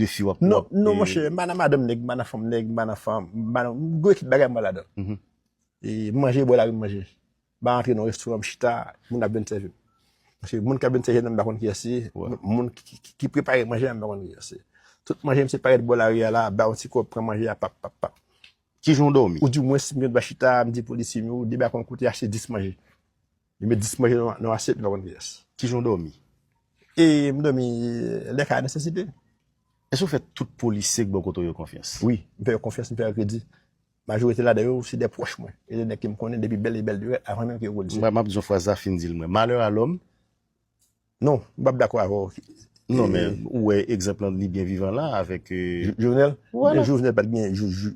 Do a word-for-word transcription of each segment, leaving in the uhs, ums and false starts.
de fi w ap... Non, non, monchè, m pa nan madanm nèg, m pa nan fanm nèg, m pa nan fanm, m pa nan, m gwo ekip bagay m pa ladan. E manje bò lari m manje. M pa rantre nan restoran, m chita, moun ap vin sèvi m. Paske moun k ap vin sèvi m nan, m pa konn kiyès se. Moun ki, ki, ki prepare manje a, m pa konn kiyès se. Tout manje m se parèt bò lari a la, ba yon ti kòb, pran manje a, pap, pap, pap. Kijan w dòmi? Ou di mwen, si m gen dwa chita, m di polisye m yo, debake yon kote, achte dis manje. Yo met dis manje nan, nan asyèt, m pa konn kiyès. Kijan w dòmi? E m dòmi lè ka nesesite. Èske w fè tout polisye k bò kote w yo konfyans? Wi, m fè yo konfyans, m fè yo kredi. Majorite ladan yo, se de pwòch mwen. E de nèg ke m konnen depi bèl e bèl lirèt, avan menm ke yo polisye. M ap di yon fraz la, fin di l mwen. Malheur à l'homme. Non, m p ap dakò avè w. Non, men ou wè egzanp lan li byen vivan la avèk... Jovenel? Vwala. Jovenel pa t gen,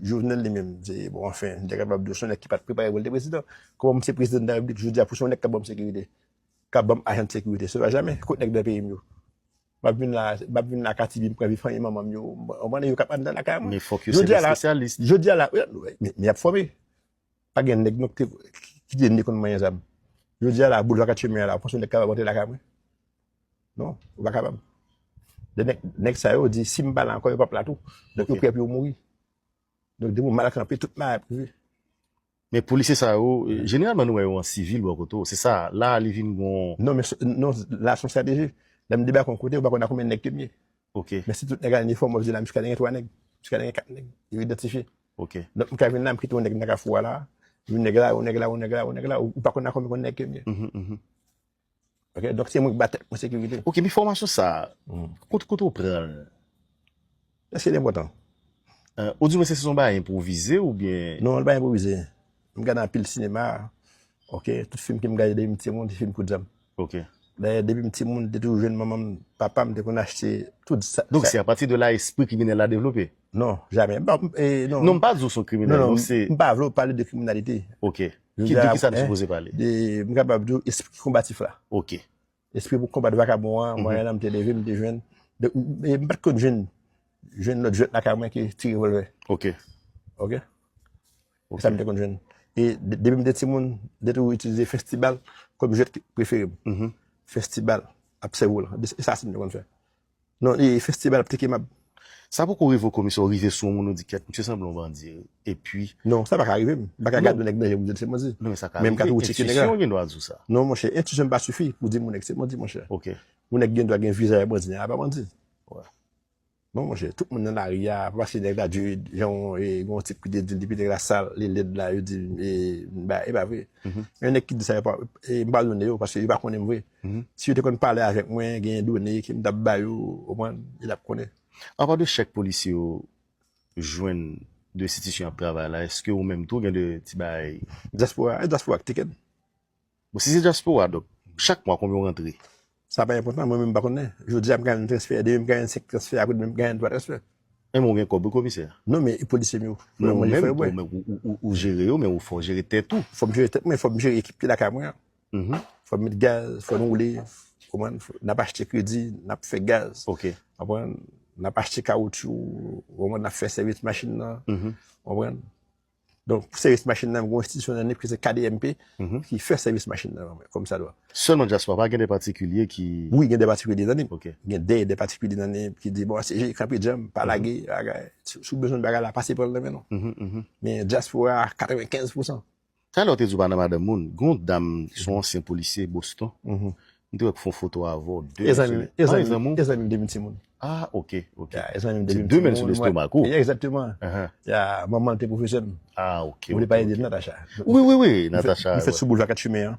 Jovenel li menm, se, bon, anfen, m te kapab di w se yon nèg ki pa t prepare pou l te prezidan. Kòman m se prezidan de la repiblik jodi a pou se yon nèg k ap ban m sekirite? K ap ban m ajan de sekirite? Se pa jamè. Kot nèg nan peyi m yo? M ap vin la, m ap vin la Katibi, m pran vi fanmi manman m yo, m pran yo k ap anndan lakay mwen. Men fòk yo sèvi espesyalis. Jodi a la, men, men y ap fòme. Pa gen nèg non ki te, ki te ne konn manyen zam. Jodi a la, boulva Katchemè a la, ou panse yon nèg kapab rantre lakay mwen? Non, ou pa kapab. De nèg, nèg sa yo di, si m pa la ankò, yo p ap la tou. Donk, yo prè pou yo mouri. Donk, depi w mal kanpe, tout bagay ap rive. Men polisye sa yo, jeneralman nou wè yo an sivil bò kote w. Se sa, la a li vin gon... Non, men, non, la se yon estrateji. Lè m debake yon kote, ou pa konn a konbyen nèg ke m ye. Ok. Men si tout nèg al inifòme, w ap di la, misye ka gen twa nèg, misye ka gen kat nèg, yo idantifye. Ok. Donk, m ka vin la, m kite yon nèg nan kafou a la, yon nèg la, yon nèg la, yon nèg la, yon nèg la, ou pa konn a konbyen nèg ke m ye. Mhm, mhm. Ok, donk se mwen ki ba tèt mwen sekirite. Ok, men fòmasyon sa, kote, kote w pran l? Èske li enpòtan? Ou di mwen se, se yon bagay enpwovize oubyen? Non, li pa enpwovize. M gade anpil sinema, ok, tout fim ke m gade depi m timoun, se fim kout zam. Ok. Dayè, depi m timoun, m te toujou jwenn manman m, papa m te konn achte tout sa. Donk, se apati de la espri kriminèl la devlope? Non, jamè. M pa, e, non. Non, m pa di w se yon kriminèl, non, se... M pa vle w pale de kriminalite. Ok. Ki, de ki sa nou sipoze pale? De, m kapab di w espri konbatif la. Ok. Espri pou konbat vakabon an, mwen menm m te leve, m te jwenn. De, m, e, m pa t konn jwenn, jwenn lòt jwèt lakay mwen ke ti revòlvè. Ok. Ok? Ok. Sa m te konn jwenn. E de, depi m te timoun, m te toujou itilize fèstibal kòm jwèt prefere m. Mhm. Fèstibal, ap sèvi w lan. E sa sèl m te konn fè. Non, e fèstibal ap teke m ap... Sa poko rive w komisè, w rive sou yon moun, ou di, kèt, misye sanble yon bandi, epi... Non, sa pa ka rive m. M pa ka gade yon nèg nan je m pou di l se bandi. Non, men sa ka rive. Men m ka toujou tcheke nèg la. Entitisyon gen dwa di w sa. Non, monchè, entitisyon m pa sifi pou di moun nèg se bandi, monchè. Ok. Yon nèg gen dwa gen vizaj bandi, men a pa bandi. Wi. Non, monchè, tout moun nan lari a, pa paske nèg la di, jan yon, e, gen yon tip ki te di l depi nèg la sal, li lèd la, yo di, e, m pa, e pa vre. Mhm. Yon nèg ki di sa, yo pa, e, m pa done yo, paske yo pa konnen m vre. Mhm. Si yo te konn pale avèk mwen, genyen done ke m t ap ba yo, w konprann, yo t ap konnen. Anpa de chèk polisye yo jwenn de enstitisyon y ap travay la, èske ou menm tou gen de ti bagay? Dyaspora, e dyaspora ki te kèd. Bon, si se dyaspora, donk, chak mwa, konbyen w rantre? Sa pa enpòtan, mwen menm m pa konnen. Jodi a, m ka jwenn transfè, demen m ka jwenn senk transfè, apre demen m ka jwenn twa transfè. E men w gen kòb wi komisè. Non, men e polisye m yo. Fò yo manje, fò yo bwè. Ou, ou, ou jere yo, men ou fò w jere tèt ou. Fò m jere tèt mwen, fò m jere ekip ki lakay mwen an. Mhm. Fò m met gaz, fò n woule, w konprann? N ap achte kredi, n ap fè gaz. Ok. W konprann? N ap achte kawotchou, w konprann? N ap fè sèvis machin nan. Mhm. W konprann? Donk, pou sèvis machin nan, m gen yon enstitisyon nan Nip ki se K D M P, ki fè sèvis machin nan ban mwen, kòmsadwa. Sèlman dyaspora, pa gen de patikilye ki... Wi, gen de patikilye nan Nip. Ok. Gen de, de patikilye nan Nip ki di, bon, se jere kanpe djanm, pa lage, bagay. Si, si w bezwen bagay la, pase pran l nan men nou. Men dyaspora a, katrevenkenz pousan. Talè w te di w pa nan madanm moun, gen yon dam, se yon ansyen polisye Boston. M te wè k fè yon foto avè w, de... E zanmi m, e zanmi m, e zanmi m depi m timoun. Ah, ok, ok. Ya, e zanmi m depi m timoun. Se de men sou lestomak ou. Ya, egzakteman. Ya, manman l te pwofesè m. Ah, ok, ok. Ou vle pale de Natacha? Wi, wi, wi, Natacha. Li fèt sou boulva Katchimen an.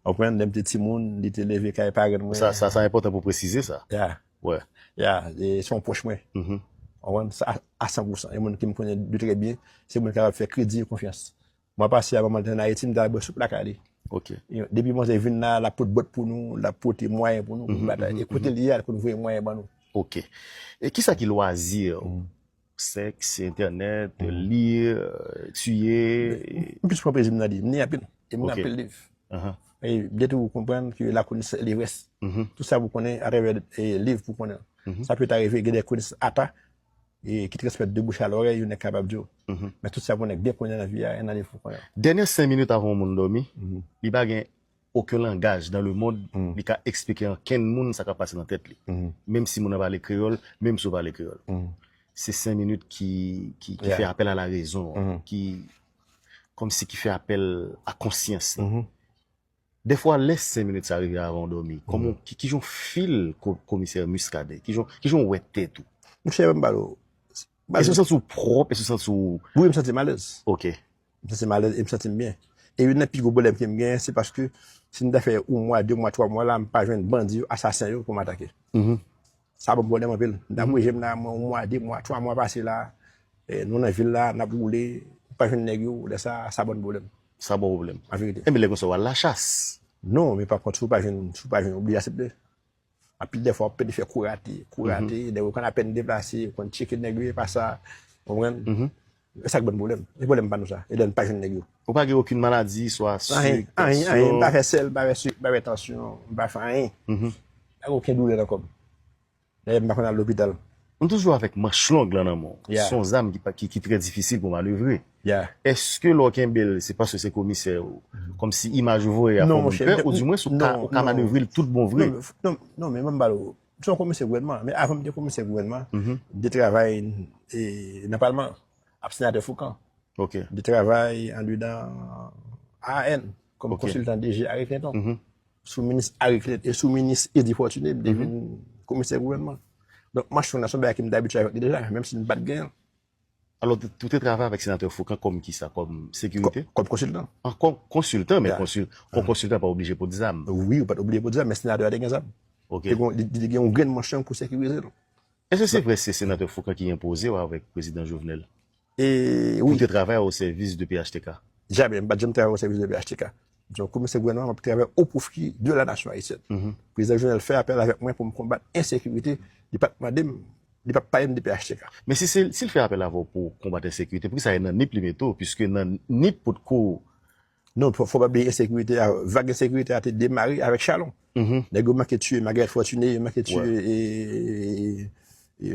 Ou konprann, lè m te timoun, li te leve kay paran mwen. Sa, sa, sa enpòtan pou presize sa. Ya. Wè. Ya, e se yon pwòch mwen. Ou konprann, sa a san pousan. E moun ke m konnen de trè byen, se moun ki kapab fè kredi e konfyans. Mwa pase a, manman l te ann Ayiti, m t al bwè soup lakay li. Ok. Depi manzè vin la, l ap pot bwat pou nou, l ap pote mwayen pou nou, pou nou batay. E kote l ye a, l konn voye mwayen ban nou. Ok. E kisa ki lwazi w? Sèks, entènèt, li, tiye? M plis pran plezi m nan li. M li anpil. E m gen anpil liv. E m te tou konprann ke la connaissance est l'ivresse. Tout sa pou konnen atravè liv pou konnen. Sa pè ta rive, gen de connaissance ata, e ki transmèt de bouche à l'oreille, yon nèg kapab di w. Men tout sa pou nèg byen konnen nan vi a, e nan liv pou konnen. Dènye senk minit avan yon moun dòmi, li pa gen okenn langaj dans le monde li ka eksplike ankenn moun sa k ap pase nan tèt li. Menm si moun nan pale kreyòl, menm si w pale kreyòl. Se senk minit ki, ki, ki fè apèl a la rezon, ki, kòmsi ki fè apèl a konsyans lan. Dèfwa, lè senk minit sa rive avan w dòmi, kòman, ki, ki jan w feel ko-, komisè Muscadin? Ki jan, ki jan w wè tèt ou? Monchè, ban m ba w. Èske w santi w pwòp? Èske w santi w... Wi, m santi m alèz. Ok. M santi m alèz e m santi m byen. E youn nan pi gwo pwoblèm ke m genyen, se paske si m ta fè yon mwa, de mwa, twa mwa la, m pa jwenn bandi yo, asasen yo pou m atake. Sa ban m pwoblèm anpil. M ta voye je m nan yon mwa, de mwa, twa mwa pase la, e, nou nan vil la, n ap woule, m pa jwenn nèg yo, lè sa, sa ban m pwoblèm. Sa ba w pwoblèm. An verite. Enben, lè konsa, w al lachas. Non, men pa kont, si w pa jwenn, si w pa jwenn, oblije aksepte. Anpil dèfwa, w ap pede fè kou rate, kou rate, nèg yo konn apèn deplase, yo konn tcheke nèg yo, e pa sa, w konprann? E sa k ban n pwoblèm. E pwoblèm pa nou sa. E lè n pa jwenn nèg yo. Ou pa gen okenn maladi, swa sik, tansyon? Anyen, anyen, anyen. M pa fè sèl, m pa fè sik, m pa fè tansyon, m pa fè anyen. M pa gen okenn doulè nan kò m. Dayè, m pa konn al lopital. M toujou avèk manch long lan nan men w. Se yon zam ki, pa- ki, ki trè difisil pou manevre. Èske lè w kenbe l, se paske se komisè ou, kòmsi imaj ou voye a fè moun pè, oudimwens ou ka, ou ka manevre l tout bon vre? Non, non, non, men ban m ba w. Se yon komisè gouvènman, men avan m te komisè gouvènman, m te travay, e, nan palman, ap senatè Foukan. M te travay andedan A A N kòm konsiltan D G Harry Clinton. Sou minis Harry Clinton e sou minis Eddy Fortuné, m te vin komisè gouvènman. Donk, manch long nan se yon bagay ke m te abitye avèk li deja, menm si m pa t genyen l. Alò, ou te travay avèk senatè Foukan kòm kisa? Kòm sekirite? Kòm konsiltan. An, kòm konsiltan, men konsil, yon konsiltan pa oblije pot zam. Wi, ou pa t oblije pot zam, men senatè a te gen zam. Te gen, li, li te gen yon grenn manch long pou sekirize l. Èske se vre se senatè Foukan ki enpoze w avèk prezidan Jovenel? E wi. Ou te travay o sèvis de P H T K? Jamè, m pa t janm travay o sèvis de P H T K. Donk, komisè gouvènman, m ap travay o pwofi de la nasyon ayisyèn. Prezidan Jovenel fè apèl avèk mwen pou m konbat ensekirite, li pa t mande m, li pa t pale m de P H T K. Men si se, si l fè apèl avè w pou w konbat ensekirite, poukisa e nan Nip li mete w? Piske nan Nip potko... Non, fò, fò pa bliye ensekirite a, vag ensekirite a te demare avèk Chalon. Nèg yo manke tiye Margaret Fortuné, yo manke tiye, e, e,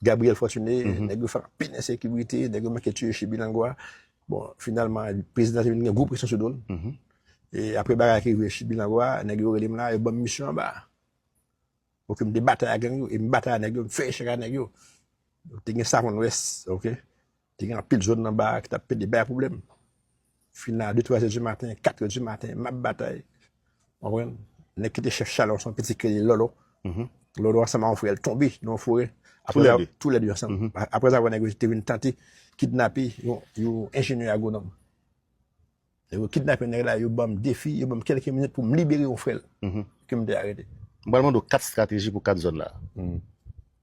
Gabriel Fortuné, nèg yo fè anpil ensekirite, nèg yo manke tiye Chibi Langwa. Bon, finalman, prezidan te vin gen gwo presyon sou do l. E apre bagay ki rive Chibi Langwa, nèg yo rele m la, yo ban m misyon anba. Ok, m te batay ak gang yo, e m batay ak nèg yo, m fè echèk ak nèg yo. Te gen Savon West, ok. Te gen anpil zòn nan ba a ki t ap pede bay pwoblèm. Fin la, de, twa zè di maten, kat zè di maten, m ap batay. Ou konprann? Nèg ki te chèf Chalon, se yon pitit ki rele Lòlò. Lòlò ansanm ak yon frè l tonbe nan yon forè. Tou lè de? Tou lè de ansanm. A-, aprè sa, nèg yo te vin tante kidnape yon, yon enjenyè agwonòm. Nèg yo kidnape nèg la, yo ban m defi, yo ban m kèlke minit pou m libere yon frè l ke m te arete. M pral mande w kat estrateji pou kat zòn la.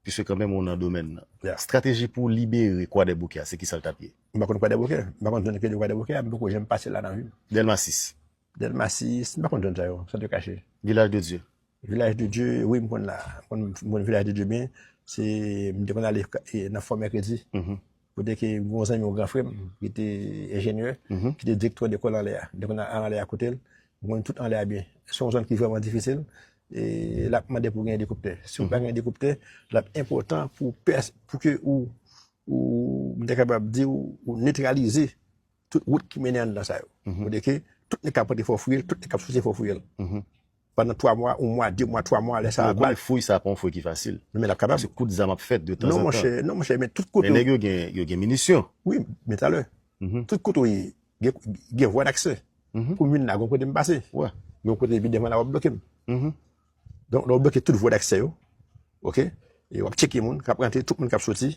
Piske kanmenm ou nan domèn nan. Estrateji pou libere Kwadèboukè a, se kisa l t ap ye? M pa konn Kwadèboukè. M pa konn zòn ki rele Kwadèboukè a, m poko janm pase la nan vi m. Dèlma sis. Dèlma sis, m pa konn zòn sa yo, san te kache. Vilaj de Dye. Vilaj de Dye, wi, m konn la. M konn, m konn Vilaj de Dye byen. Se, m te konn ale, e, nan Fò Mèkredi. Kote ke m gen yon zanmi, yon gran frè m, ki te enjenyè, ki te direktè lekòl anlè a. M te konn al anlè a kote l. M konn tout anlè a byen. Se yon zòn ki vrèman difisil. E l ap mande pou gen elikoptè. Si w pa gen elikoptè, l ap enpòtan pou pès-, pou ke ou, ou, m te kapab di w, ou netralize tout wout ki mennen anndan sa yo. Kote ke tout nèg k ap rantre Fò Fwil, tout nèg k ap soti Fò Fwil. Pandan twa mwa, yon mwa, de mwa, twa mwa, lè sa a, bal. Fouy sa a pa yon fouy ki fasil. Non, men l ap kapab. Se kout zam ap fèt de tanzantan. Non, monchè, non, monchè, men tout kote. Men nèg yo gen, yo gen minisyon. Wi, men talè. Tout kote w ye, gen, gen vwa daksè. Pou m vin la, gen kote m pase. Gen kote epi devan la, w ap bloke m. Donk, lè w bloke tout vwa daksè yo, ok, e w ap tcheke moun k ap rantre, tout moun k ap soti.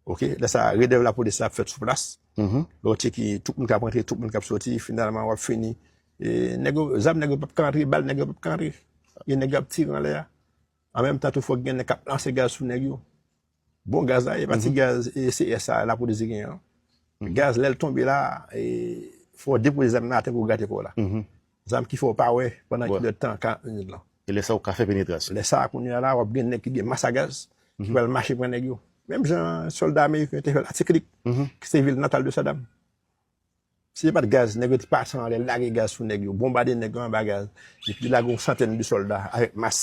Ok, lè sa a, redèv lapolis la ap fèt sou plas. Lè w tcheke tout moun k ap rantre, tout moun k ap soti, finalman, w ap fini. E, nèg yo, zam nèg yo p ap ka rantre, bal nèg yo p ap ka rantre. E nèg yo ap tire anlè a. An menm tan tou, fòk gen nèg k ap lanse gaz sou nèg yo. Bon gaz la, e pa ti gaz, e, C S a, lapolis genyen an. Gaz, lè l tonbe la, e, fò w depoze zam nan atè pou w grate kò w la. Zam ki fè w pa wè pandan kilè tan, karant minit lan. E lè sa a, ou ka fè penetrasyon. Lè sa a, kounye a la, w ap gen nèg ki gen mas a gaz, ki pral mache pran nèg yo. Menm jan sòlda ameriken yo te fè l a Tikrit, ki se vil natal de Saddam. Si se pa t gaz, nèg yo te pase anlè, lage gaz sou nèg yo, bonbade nèg yo anba gaz, epi lage yon santèn de sòlda avèk mas,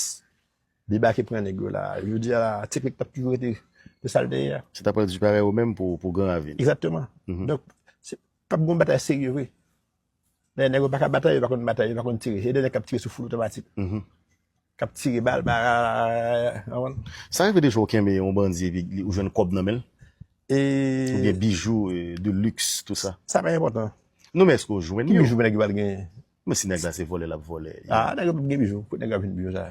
debake pran nèg yo la. Jodi a la, Tikrit t ap toujou rete de sa l te ye a. Se ta pral di parèy ou menm pou, pou Gran Ravin. Egzakteman. Donk, se p ap gen yon batay serye vre. Lè nèg yo pa ka batay, yo pa konn batay, yo pa konn tire. Se de nèg k ap tire sou foul otomatik. K ap tire bal, ba, konprann? Sa rive deja ou kenbe yon bandi epi li- ou jwenn kòb nan men l? Oubyen E bijou, e, de luxe, tout sa? Sa pa enpòtan. Non, men èske ou jwenn Ki yo? Bijou pou nèg yo al genyen? Men si nèg la se vòlè l ap vòlè. Ah, nèg yo p ap gen bijou. Kote nèg yo ap jwenn bijou sa?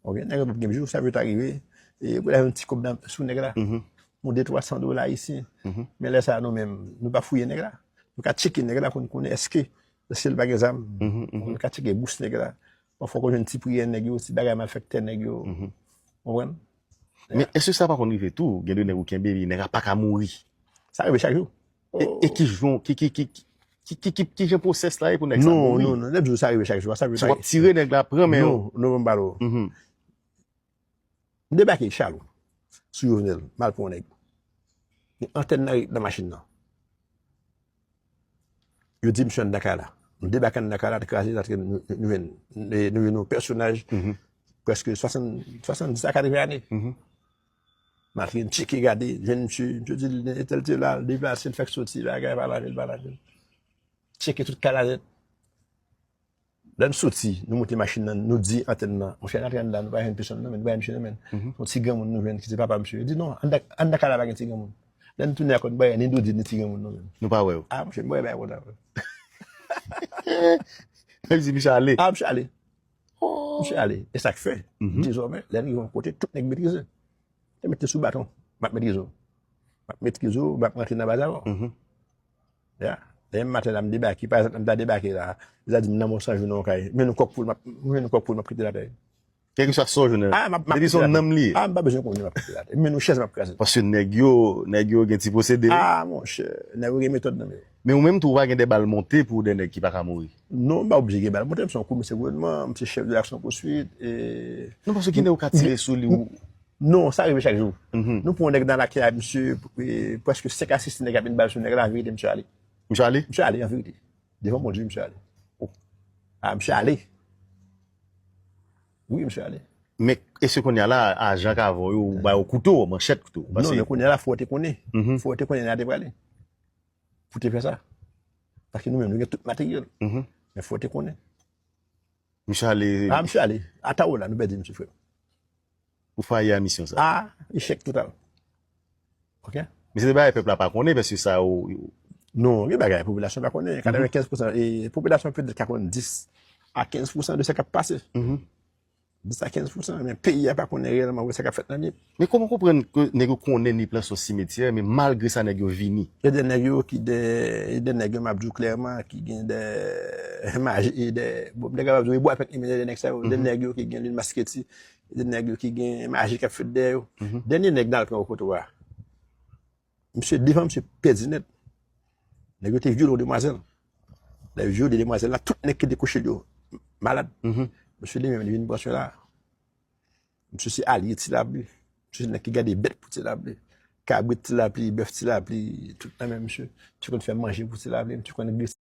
Ok, nèg yo p ap gen bijou, sa vle ta rive. E pou la yon ti kòb nan sou nèg la. Yon de twa san dola ayisyen. Men lè sa a nou menm, nou pa fouye nèg la. Nou ka tcheke nèg la pou n konnen èske, èske l pa gen zam. Nou ka tcheke bous nèg la. Pafwa w konn jwenn ti priyè nèg yo, ti bagay malfektè nèg yo. Konprann? Men èske sa pa konn rive tou? Gen de nèg ou kenbe, epi nèg la pa ka mouri. Sa rive chak jou. E, e ki jan, ki, ki, ki, ki, ki, ki, ki jan pwosès la ye pou nèg sa Non, mouri? Non, non, nèg yo sa rive chak jou. Sa vle Se w ap tire nèg la, pran men yo. Non, non, ban m pale w. M debake Chalo sou Jovenel, m al pran yon nèg. Gen antèn nan, nan machin nan. Yo di misye anndan kay la. M debake anndan kay la, kraze, antre, nou nou jwenn nou jwenn yon pèsonaj prèske swasann, swasanndis a katreven ane. M antre, m tcheke, gade, jwenn misye, misye di l entèl te la, l deplase, l fèk soti, bagay, pa lave l, pa lave l. Tcheke tout kay la nèt. Lè n soti, nou moute machin nan, nou di antèn nan, monchè, n antre anndan, nou pa jwenn pèsonn non, men nou bay misye non, men. Se yon ti granmoun nou jwenn ki se papa misye. Yo di non, anndan anndan kay la pa gen ti granmoun. Lè n tounen ankò, nou pa wè ni Dodin ni ti granmoun non, men. Nou pa wè yo. Ah, monchè, nou pa wè bagay konsa. Yo di misye ale. Ah, misye ale. Misye ale. E sa k fè, dezòmè, lè n rive yon kote, tout nèg metrize. Te mete sou baton, m ap metrize w. M ap metrize w, m ap rantre nan baz avè w. Ya. Demen maten la, m debake, pa egzanp, m ta debake la, li ta di m nan mò san jou nan yon kay. Men nou kòk poul, m ap, men nou kòk poul, m ap kite l atè. Kèlkeswa sa w jwenn nan. Ah, m ap, m ap Depi se yon nanm li ye. Ah, m pa bezwen konnen, m ap kite l atè. Men nou chèz, m ap kraze l. Paske nèg yo, nèg yo gen ti pwosede. Ah, monchè, nèg yo gen metòd nan men yo. Men ou menm tou, ou pa gen de bal monte pou de nèg ki pa ka mouri? Non, m pa oblije gen bal monte, m se yon komisè gouvènman, m se chèf de l'action poursuite. E... Non, paske ki nèg ou ka tire sou li ou... Non, sa rive chak jou. Nou pran yon nèg nan lakay a misye, e, prèske senk a sis nèg ap met bal sou nèg la, an verite, misye ale. Misye ale? Misye ale, an verite. Devan Bondye, misye ale. Ah, misye ale. Wi, misye ale. Men èske kounye a la, ajan k avè w yo, ou ba yo kouto, manchèt kouto? Non, men kounye a la, fò w te konnen. Fò w te konnen la te prale. Pou te fè sa. Paske nou menm, nou gen tout materyèl. Men fò w te konnen. Misye ale. Ah, misye ale. Ata w la, nou pèdi misye, frè m. Ou fayi a misyon sa? Ah, echèk total. Ok? Men se de bagay pèp la pa konnen, paske sa ou... Non, gen bagay popilasyon pa konnen. Katrevenkenz pousan, e popilasyon petèt ka konn dis a kenz pousan de sa k ap pase. Dis a kenz pousan, men peyi a pa konnen reyèlman sa k ap fèt nan li. Men kòman konprann ke nèg yo konnen ni plan sou simetyè, men malgre sa nèg yo vini? Gen de nèg yo ki de, gen de nèg yo, m ap di w klèman, ki gen de maji, de, bon, m te kapab di w, e bwa pèt li, men de nèg sa yo, de nèg yo ki gen lil masketi, de nèg yo ki gen maji k ap fèt dèyè yo. Dènye nèg n al pran o kote w a, misye devan misye pèdi nèt. Nèg yo te vyole yon demwazèl. Lè yo vyole demwazèl la, tout nèg ki dekwoche l yo malad. Misye li menm, li vin pran swen la. Misye se alye Ti Lapli. Misye se nèg ki gade bèt pou Ti Lapli. Kabrit Ti Lapli, bèf Ti Lapli, tout nan men misye. Misye konn fè manje pou Ti Lapli, misye konn glise.